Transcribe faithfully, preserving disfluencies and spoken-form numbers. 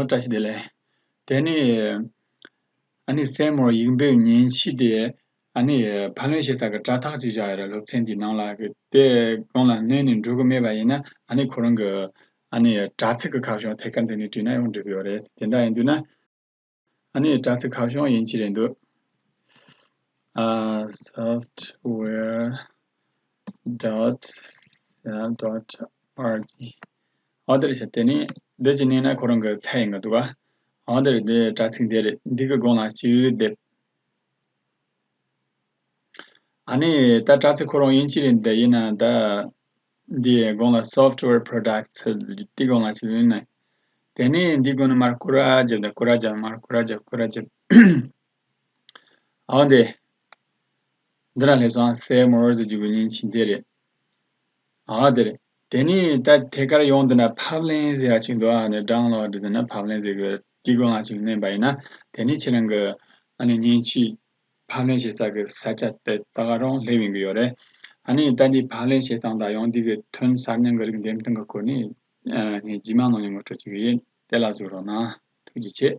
བཀྲ་ཤིས་བདེ་ལེགས། དེ་ནས་ཨ་ནི་Say More ཡིག་འབེབས་མཉེན་ཆས་དེ་ཨ་ནི་ཕབ་ལེན་བྱེད་ས་གི་དྲ་ཐག་ཅིག་བཞག་ཡོད་རེད། སློབ་ཚན་དེའི་ནང་ལ་གི་དེ་སྒང་ལ་སྣོན་ནས་འགྲོ་གི་མེད་པ་ཡིན་ན། ཨ་ནི་ཁོ་རང་གི་ཨ་ནི་དྲ་ཚིགས་ཀྱི་ཁ་བྱང་ཐད་ཀར་འདི་ནས་བྲིས་ན་ཡང་འགྲིག་གི་ཡོད་རེད། དེ་འདྲ་ཡིན་དུས་ན། ཨ་ནི་དྲ་ཚིགས་ཁ་བྱང་དབྱིན་ཇི་རེད་འདུག་ཨ། software dot sam dot org། ཨ། དེ་རེད་ཤག་དེ་ནས་འདི་ཅིག་མནན་ན་ཁོ་རང་གི་ཚར་ཡིན་གི་འདུག་ག་ཨ། དེ་རེད། འདི་དྲ་ཚིགས་འདི་རེད། འདི་གི་སྒང་ལ་ཅིག་སླེབས། ཨ་ནི་ད་དྲ་ཚིགས་ཁོ་རང་དབྱིན་ཇི་རེད། འདི་ཡིན་ན་ད་འདིའི་སྒང་ལ་software products འདི་སྒང་ལ་ཅིག་ཡིན་ན། དེ་ནས་འདི་སྒང་ནས་མར་སྐོར་ར་རྒྱབ། ད་སྐོར་ར་རྒྱབ། མར་སྐོར་ར་རྒྱབ། སྐོར་ར་རྒྱབ། སྐོར་ར་རྒྱབ། ཨ། འདི་འདི་ན་སླེབས་སོང་། Say More ཟེར་རྒྱུ་གི་མཉེན་ཆས་འདི་རེད། ཨ། འདི་རེད། དེ་ནས་ད་ཐད་ཀར་ཡོང་དུས་ན་ཕབ་ལེན་ཟེར་ཡ་ཅིག་འདུག་ཨ་ནི་download ཟེར་ན་ཕབ་ལེན་ཟེར་གི་དེའི་སྒང་ལ་ཅིག་མནན་པ་ཡིན་ན། དེ་ནས་ཁྱེད་རང་གི་ཨ་ནི་མཉེན་ཆས་ཕབ་ལེན་བྱེད་ས་གི་ས་ཆ་དེ་ད་ག་རང་སླེབས་ཡོང་གི་ཡོད་རེད། ཨ་ནི་ད་འདི་ཕབ་ལེན་བྱེད་སྟངས་དང་ཡང་འདི་གི་ཐོན་གསར་རྙིང་གི་རིགས་འདེམས་སྟངས་གི་སྐོར་ནས་ཨ་ངས་རྗེས་མ་ནང་ནས་ངོ་སྤྲོད་བྱེད་གི་ཡིན། དེ་ལ་གཟིགས་རོགས་གནང་། ཐུགས་རྗེ་ཆེ།